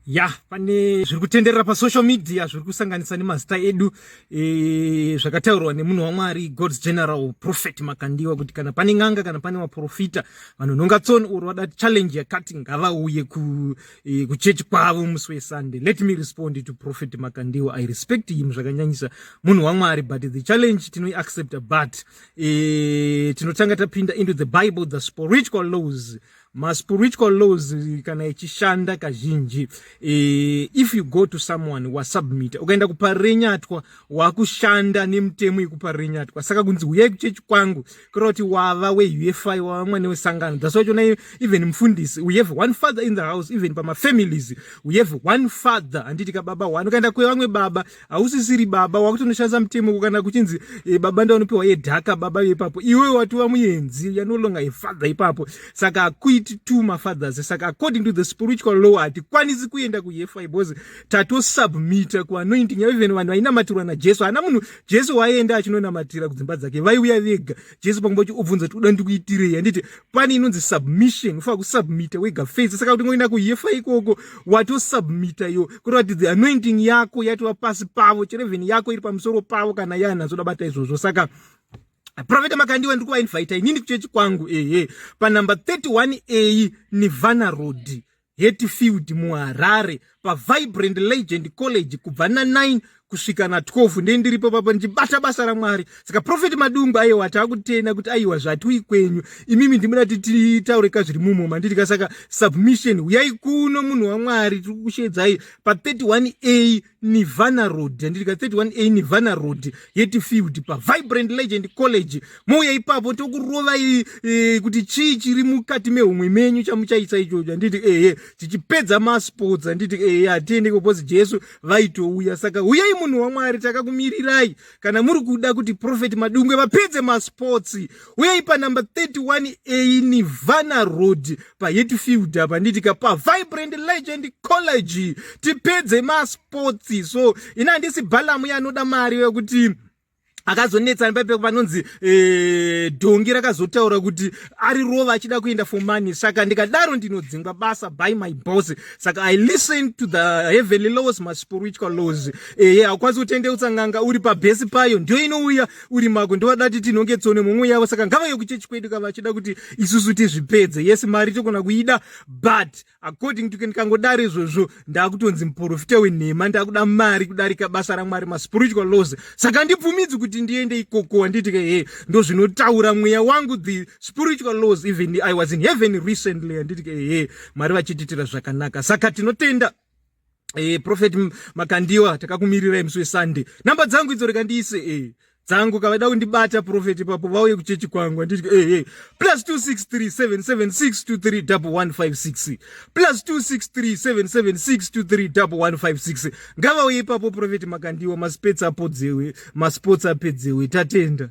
Ya, pane zviri kutenderera pasocial media zviri kusanganisa nemazita edu, zvakataurwa nemunhu waMwari, God's General Prophet Makandiwa, kuti kana pane n'anga, kana pane maprofita vanonhonga tsono uri vada challenge yakati, ngavauye kuchechi kwavo musi weSunday. Let me respond to Prophet Makandiwa. I respect him zvakanyanyisa, munhu waMwari, but the challenge tinoiaccepta, but tinotanga tapinda into the Bible, the spiritual laws. Maspiritual laws kana ichishanda kazhinji, if you go to someone wasubmit, ukaenda kuParirenyatwa, wakushanda nemutemo yekuParirenyatwa. Saka kunzi uyai kuchechi kwangu kureva kuti wava weUFI, wava mwana wesangano. That's why chona even mufundisi, we have one father in the house. Even pamafamilies we have one father, handiti? Kababa one. Ukaenda kwevamwe baba, hausisiri baba, wakutonoshandisa mutemo. Kana kuchinzi baba ndaunopiwa yedhaka, baba ipapo iwe watova muenzi, you are no longer a father ipapo. Saka hakuiti two mafathers. Saka according to the spiritual law, hatikwanisi kuenda kuUFI because tatosubmita kuanointing. Even vanhu vainamatirwa naJesu, hana munhu Jesu waienda achinonamatira kudzimba dzake, vaiuya vega. Jesu pangomba ubvunza kuti uda ndikuitirei, handiti? Pane inonzi submission, ufanira kusubmita wega face. Saka kuti ngoenda kuUFI ikoko, watosubmita iyo, kureva kuti the anointing yako yatova pasi pavo, cherevheni yako iri pamusoro pavo kana yanhazoda bata izvozvo. Saka Prophet Makandiwa, ndiri kuvainvita inini kuchechi kwangu, ehe, panumber 31A Nirvana Road, Hatfield, muHarare, paVibrant Legend College, kubva na9 kusvika na12. Ndee ndiripo papo ndichibata basa raMwari. Saka Prophet Madungwe, aiwa, taakutenda kuti aiwa, zvatui kwenyu imimi, ndimoda kuti titaureka zviri mumo manditika. Saka submission, uyai kuno, munhu waMwari, tiri kukushedzai pa31A Nirvana Road, handitika? 31A Nirvana Road, Hatfield, paVibrant Legend College. Mouya ipapo, tokurovai kuti chii chiri mukati mehomwe menyu chamuchaisa ichocho, handiti? Ehe, tichipedza masports, handiti? Ehe, hatiende kopozi Jesu vaitouya. Saka uyai, munhu waMwari, takakumirirai. Kana muri kuda kuti Prophet Madungwe vapedze masports, uyai panumber 31A Nirvana Road, paHatfield apa, handitika? PaVibrant Legend College, tipedze masports. So ina handisi Bhalamu yanoda mari yekuti akazonetsana paipe panonzi dhongi rakazotaura kuti ari rova achida kuenda for money. Saka ndikadaro ndinodzingwa basa by my boss. Saka I listen to the heavenly laws, maspiritual laws. Ehe, haukwanisi kutendeutsa n'anga uri pabhesi payo, ndio inouya uri mako. Ndovadati tinonge tsono mumwe yavo. Saka ngavauye kuchechi kwedu kava vachida kuti isusu tizvipedze. Yes, mari togona kuida, but according to ndikangodaro izvozvo, ndakutonzi muprofita wenhema, ndakuda mari kudarika basa raMwari, maspiritual laws. Saka ndibvumidzi kuti ndiende ikoko, handiti? He, ndo zvinotaura mweya wangu, the spiritual laws. Even I was in heaven recently, handiti? He, Mwari vachitiitira zvakanaka. Saka tinotenda, Prophet Makandiwa, takakumirirai musi weSunday. Namba dzangu idzo, reka ndiise dzangu kavada kundibata Prophet ipapo, vauye kuchechi kwangu, handiti? Ehe, +263 776 23 1156, +263 776 23 1156. Ngavauye ipapo Prophet Makandiwa, masports apodzewe, masports apedzewe. Tatenda.